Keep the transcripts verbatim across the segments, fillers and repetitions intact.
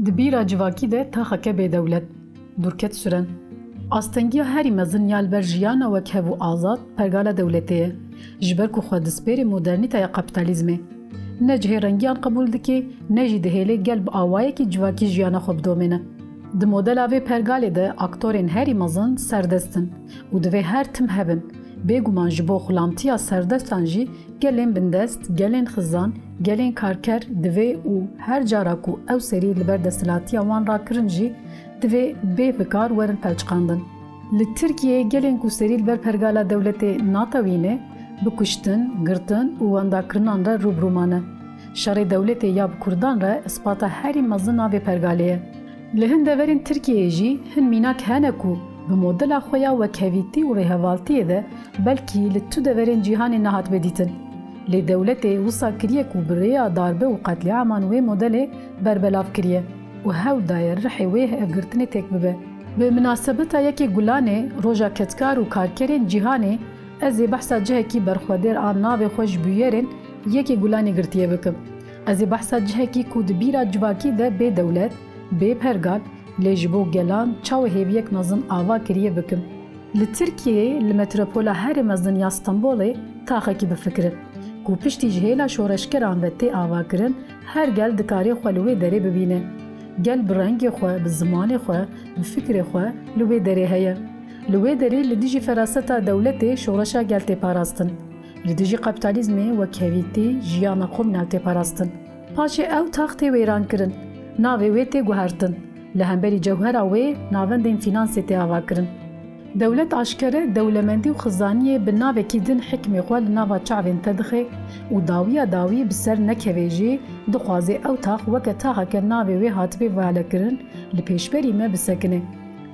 Di bîra civakî de taxeke bêdewlet, dûrket Suren. Astengiya herî mezin ya li ber jiyana wekhev û azad pergala dewletê ye. Ji ber ku xwe dispêrê modernîteya kapîtalîzmê. Ne cihê rengiyan qebûl dike, ne jî dihêle gel bi awayekî civakî jiyana xwe bidomêne. Di modela vê pergalê de aktorên herî mezin serdest in û divê her tim hebin. Bêguman ji bo xulamtiya serdestan jî gelên bindest, gelên xizan, gelên karker divê û her cara ku ew serî li ber desthilatiya wan rakirin jî divê bê bi kar werin pelçiqandin. Li Tirkiyeyê gelên ku serî li ber pergala dewletê natewîne, bi kuştin, girtin û wendakirinan re rû bi rû mane. Şerê dewletê ya bi kurdan re ispata herî mezin a vê pergalê ye. Li hin deverên Tirkiyeyê jî hin mînak hene ku bi modela xwe ya wekhevîtî û rêhevaltiyê de belkî li tu deverên cîhanê nehatibe dîtin. Lê dewletê wisa kiriye ku bi rêya darbe û qetlîaman wê modelê berbelav kiriye û hewl daye rihê wê hevgirtinê têk bibe. Bi minasebeta yekê Gulanê, Roja Kedkar û Karkerên Cîhanê, ez ê behsa cihekî berxwedêr a navê xwe ji bûyerên yekê Gulanê girtiye bikim. Ez ê behsa cihekî ku di bîra civakî de bê dewlet, bê pergal, lê ji bo gelan çawa hêviyek mezin ava kiriye bikim. Li Tirkiyeyê, li metropola herî mezin ya Stenbolê taxekî bifikirin, ku piştî ji hêla şoreşgeran ve tê avakirin, her gel dikare xwe li wê derê bibîne. Gel bi rengê xwe, bi zimanê xwe, bi fikrê xwe li wê derê heye. Li wê derê li dijî feraseta dewletê şoreşa gel tê parastin. Li dijî kapîtalîzmê, wekhevîtî, jiyana komînal tê parastin. Paşê ew tax tê wêrankirin, navê wê tê guhertin. Li hemberî cewhera wê navendên fînansê tê avakirin. Dewlet aşkere dewlemendî û xizaniyê bi navekî din hikmê xwe li nava çavên te dixe û dawiya dawî bi ser nekeve jî dixwaze ew tax weke taxeke navê wê hatibê valekirin, li pêşberî me bisekine.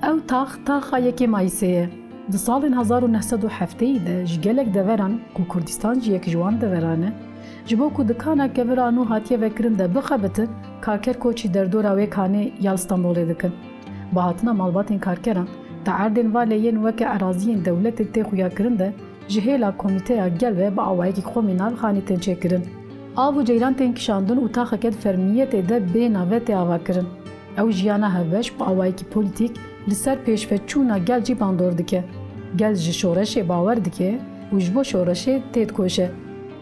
Ew tax, taxa yekê Mayîsê ye. Di salên hezar û neh sed û hefteyî de ji gelek deveran, ku Kurdistan jî yek ji wan deveran e, ji bo ku di kana kevira nû hatiye vekirin de bixebitin, karker koçî derdora wê kanê ya li Stenbolê dikin. Bi hatina malbatên karkeran, di erdên va lê yên weke eraziyên dewletê tê xuyakirin de, ji hêla komîteya gel ve bi awayekî komînal xanî tên çêkirin. Av û ceyran tên kişandin û taxeke di fermiyetê de bê nave tê avakirin. Ew jiyana hevbeş bi awayekî polîtîk li ser pêşveçûna gel jî bandor dike. Gel ji şoreşê bawer dike û ji bo şoreşê tê dikoşe.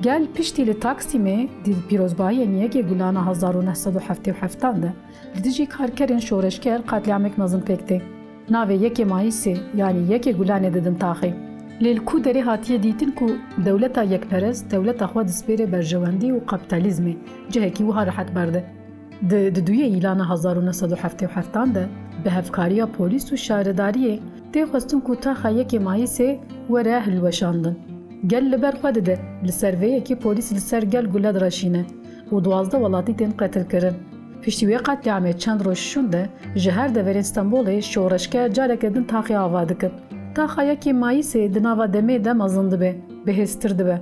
Gel piştî li Taksîmê di pîrozbahiyên yekê Gulana hezar û neh sed û heftê û heftan de li dijî karkerên şoreşger qetlîamek mezin pêk tê. Navê yekê Mayîsê, yanî yekê Gulanê didin taxê. Lê li ku derê hatiye dîtin ku dewleta yekperest dewleta xwe dispêre berjewendî û kapîtalîzmê, cihekî wiha rehet berde. Di, di duyê Îlana hezar û neh sed û heftê û heftan de bi hevkariya polîs û şaredariyê tê xwestin ku taxa yekê Mayîsê were hilweşandin. Gel li ber xwe dide, li ser vê yekê polîs li ser gel gule direşîne û duwazdeh welatî tên qetilkirin. Piştî wê qetlîamê çend roj şûn de ji her deverên Stenbolê şoreşger careke din taxê ava dikin. Taxa yekê Mayîsê di nava demê de mezin dibe, bihêztir dibe.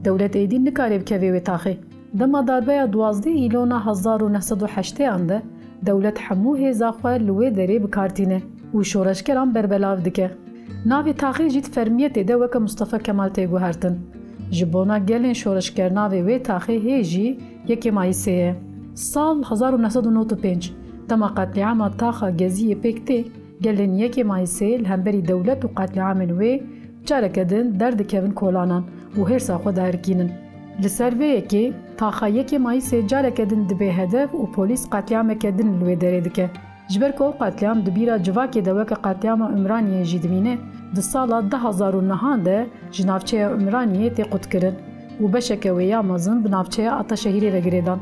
Dewlet êdî nikare bikeve wê taxê. Dema darbeya duwazdeh Îlona hezar û neh sed û heştêyan de dewlet hemû hêza xwe li wê derê bi kar tîne û şoreşgeran berbelav dike. Navê taxê jî di fermiyetê de weke Mustafa Kemal tê guhertin. Ji bona gelên şoreşger navê wê taxê hê jî yekê Mayîsê ye. Sal hezar û neh sed û nod û pênc, dema qetlîama taxa Geziyê pêk tê, gelên yekê Mayîsê li hemberî dewlet û qetlîamên wê careke din derdikevin kolanan û hêrsa xwe diherikînin. Li ser vê yekê, taxa yekê Mayîsê careke din dibe hedef û polîs qetlîameke din li wê derê dike. Ji ber ku ew qetlîam di bîra civakê de weke qetlîama Umraniyê jî dimîne, di sala du hezar û nehan de ji navçeya Umraniyê tê qutkirin û beşeke wê ya mezin bi navçeya Ataşehîrê ve girêdan.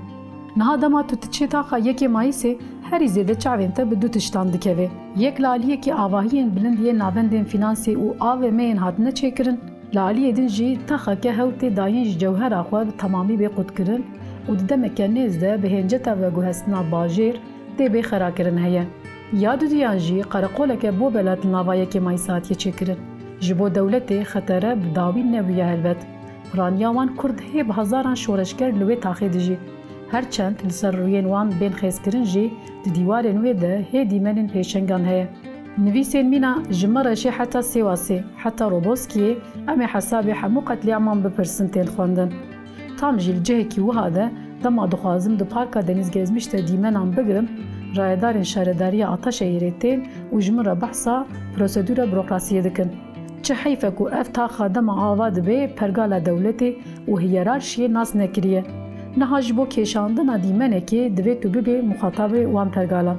Niha dema tu diçî taxa yekê Mayîsê, herî zêde çavên te bi du tiştan dikeve. Yek li aliyekî avahiyên bilind yên navendên fînansê û A V M'yên hatine çêkirin, li aliyê din jî taxeke hewl tê dayîn ji cewhera xwe bi temamî bê qutkirin û di demeke nêz de bi hênceta veguhestina bajêr tê bê xerakirin heye. Ya duduyan jî qereqoleke bo belat li nava yekê Mayîsê hatiye çêkirin. Ji bo dewletê xetere bi dawî nebûye helbet. Piraniya wan kurd hê bi hezaran şoreşger li wê taxê dijî. Her çend li ser rûyên wan bên xêzkirin jî di dîwarên wê de hê dîmenên pêşengan heye. Nivîsên mîna ji Mereşê heta Sêwasê, heta Roboskiyê, em ê hesabê hemû qetlîaman bipirsin tên xwendin. Tam jî li cihekî wiha de dema dixwazim di Parka Deniz Gezmiş de dîmenan bigirim, Rayedarên şaredariya Ataşehîrê tên û ji min re behsa prosedûra burokrasiyê dikin. Çi heyf e ku ev taxa dema ava dibe pergala dewletê û hiyerarşiyê nas nekiriye. Niha ji bo kêşandina dîmenekê divê tu bibê muxatabê wan pergalan.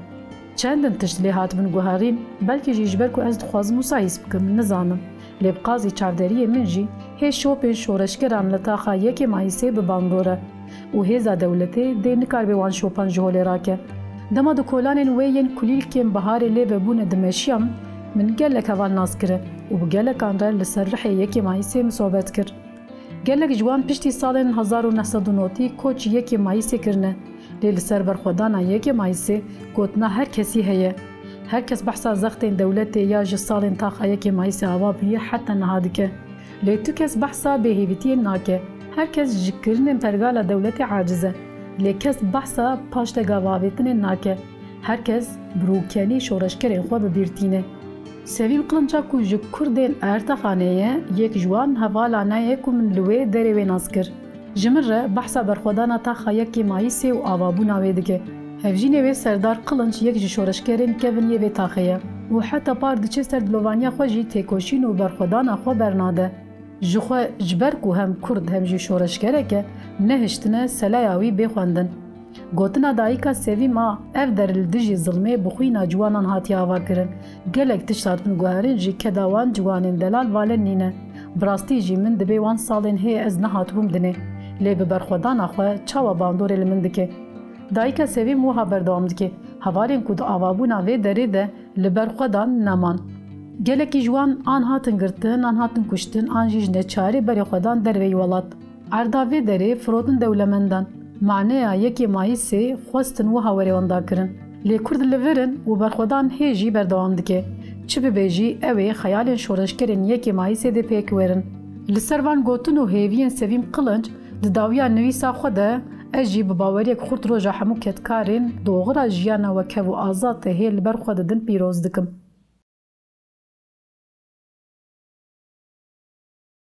Çendin tişt lê hatibin guherîn, belkî jî ji ber ku ez dixwazim wisa hîs bikim, nizanim. Lê bi qazî çavderiyê min jî hê şopên şoreşgeran li taxa yekê Mayîsê bi bandor e û hêza dewletê dê nikaribe wan şopan ji holê rake. Dema di kolanên wê yên kulîlkên biharê lê vebûne dimeşiyam, min gelek heval nas kirin û bi gelekan re li ser rihê yekê Mayîsê min sohbet kir. Gelek ji wan piştî salên hezar û neh sed û notî koçî yekê Mayîsê kirine, lê li ser berxwedana yekê Mayîsê gotina her kesî heye. Her kes behsa zextên dewletê ya ji salên taxa yekê Mayîsê ava bûye heta niha dike. Lê tu kes behsa bêhêvîtiyê nake. Her kes ji kirinên pergala dewletê aciz e. Lê kes behsa paştega avêtinê nake. Her kes bi rûkenî şoreşgerên xwe bi bîr tîne. Sevîm Qilinca ku ji Kurdên Ertexanê ye, yek ji wan hevalane ye ku min li wê derê wê nas kir. Ji min re behsa berxwedana taxa yekê Mayîsê û avabûna wê dike. Hevjînê wê Serdar Qilinç yek ji şoreşgerên kevin yê vê taxê ye û heta par diçe ser dilovaniya xwe jî têkoşîn û berxwedana xwe bernade. Ji xwe ji ber ku hem Kurd hem jî şoreşgerek e, nehiştine selaya wî bê xwendin. Gotina dayika Sevîm a, ev der li dijî zilmê bi xwîna ciwanan hatiye avakirin. Gelek tişt hatibin guherin jî keda wan ciwanên delal vale nîne. Bi rastî jî min dibê wan salên hê ez nehatibûm dinê. Lê bi berxwedana xwe çawa bandorê li min dike? Dayika Sevîm wiha berdewam dike, hevalên ku di avabûna vê derê de li ber xwe dan neman. Gelekî ji wan an hatin girtin, an hatin kuştin, an jî ji neçarî berê xwe dan derveyî welat. Erda vê derê firotin dewlemendan. Maneya yekê Mayîsê xwestin wiha were wendakirin. Lê Kurd li vir in û berxwedan hê jî berdewam dike. Çi bibe jî, ew ê xeyalên şoreşgerên yekê Mayîsê dê pêk werin. Li ser van gotin û hêviyên Sevîm Qilinç, di dawiya nivîsa xwe de, ez jî bi baweriyek xurt roja hemû kedkarên doxira jiyana wekhev û azad hê li ber xwe didin pîroz dikim.